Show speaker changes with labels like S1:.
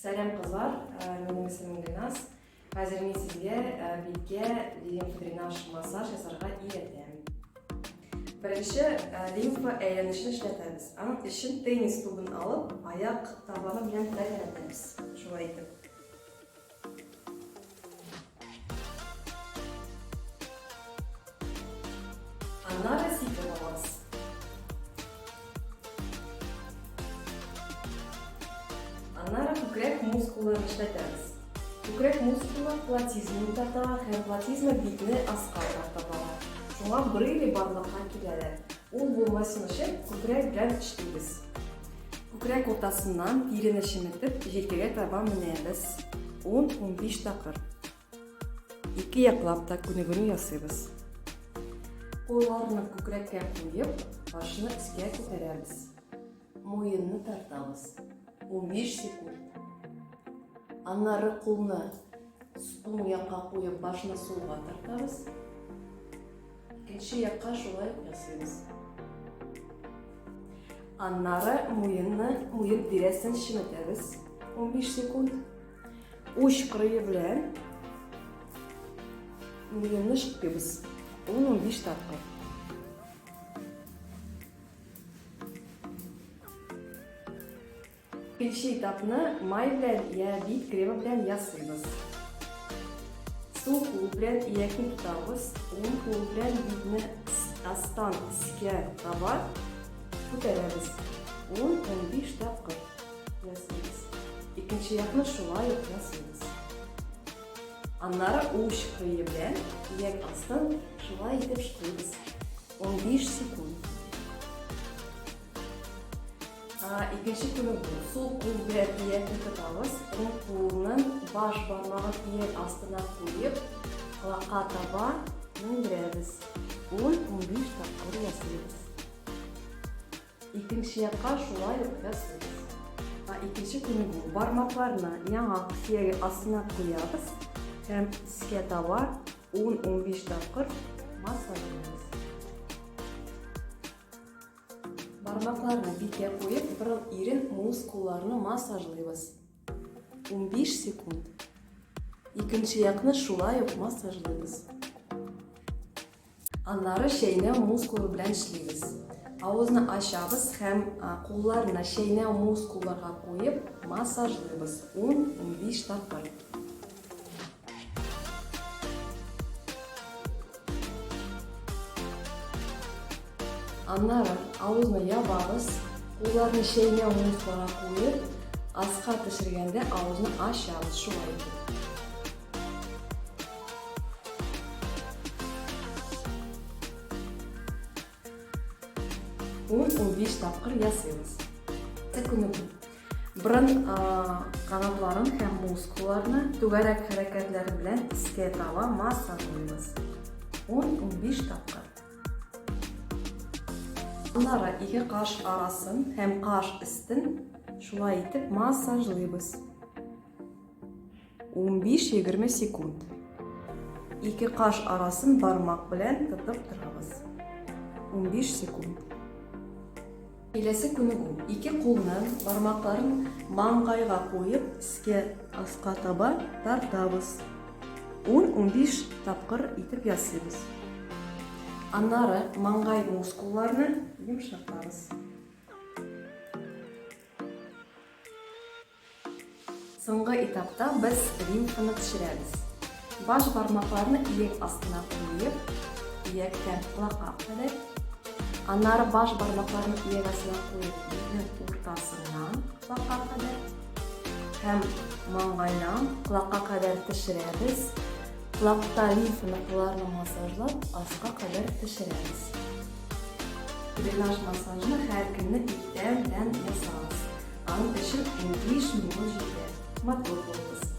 S1: Сәлам, кызлар, минем исемем Гөлназ. Хәзер мин сезгә биткә лимфодренаж массаж ясарга өйрәтәм. Беренче лимфа әйләнешен эшләтәбез. Аның өчен теннис тубын алып, аяк табаны белән тәгәрәтәбез. Шулай итеп. Аннары сикереп алабыз. Аннары күкрәк мускулларын эшләтәбез. Күкрәк мускулы платизманы тарта һәм платизма битне аска тарта бара. Шуңа брыли барлыкка киләләр. Ул булмасын өчен күкрәк белән эшлибез. Күкрәк уртасыннан тирене чеметеп, җилкәгә таба менәбез. 10-15 тапкыр. Ике яклап та күнегүне ясыйбыз. Кулларны күкрәккә куеп, башны өскә күтәрәбез. Муенны тартабыз. 15 секунд. Аннары кулны уң якка куеп, башны сулга тартабыз. Икенче якка шулай ук ясыйбыз. Аннары муенны, муен тирәсен чеметәбез. 15 секунд. Уч кырые белән муенны шыктыйбыз. 10-15 тапкыр. Икенче этапны май белән я бит кремы белән ясыйбыз. Сул кул белән иякне тотабыз, уң кул белән битне астан өскә таба күтәрәбез. 10-15 тапкыр. Ясыйбыз. Икенче якны шулай ук ясыйбыз. Аннары уч кырые белән ияк астын шулай итеп шкыйбыз. 15 секунд. Икенче күнегү. Сул кул белән иякне тотабыз. Уң кулның баш бармагын ияк астына куеп, колакка таба мендерәбез. 10-15 тапкыр ясыйбыз. Икенче якка шулай ук ясыйбыз. Икенче күнегү. Бармакларны яңак сөяге астына куябыз һәм өскә таба 10-15 тапкыр массажлыйбыз. Бармакларны биткә куеп, борын ирен мускулларны массажлыйбыз. 15 секунд. Икенче якны шулай ук массажлыйбыз. Аннары чәйнәү мускулы белән эшлибез. Авызны ачабыз һәм кулларны чәйнәү мускулларга куеп массажлыйбыз 10-15 тапкыр. Аннары авызны ябабыз, кулларны чәйнәү мускулларга куеп, аска төшергәндә авызны ачабыз шулай итеп. Ун-унбиш тапкыр ясыйбыз. Күнегү. Борын канатларын һәм мускулларны түгәрәк хәрәкәтләр белән өскә таба массажлыйбыз. 10-15 тапкыр. Аннары ике каш арасын һәм каш өстен шулай итеп массажлыйбыз. 15-20 секунд. Ике каш арасын бармак белән тотып торабыз. 15 секунд. Киләсе күнегү. Ике кулны бармакларын маңгайга куеп, өскә аска таба тартабыз. 10-15 тапкыр итеп ясыйбыз. Аннары маңгай мускулларны йомшартабыз. Соңгы этапта без лимфаны төшерәбез. Баш бармакларны ияк астына куеп, ияктән колакка кадәр. Аннары баш бармакларны ияк астына куеп, битнең уртасыннан колакка кадәр һәм маңгайдан колакка кадәр төшерәбез. Колакта лимфа нокталарны массажлап, аска кадәр төшерәбез. Дренаж массажны һәр көнне иртән белән ясагыз. Аның өчен 15 минут җитә. Матур булыгыз!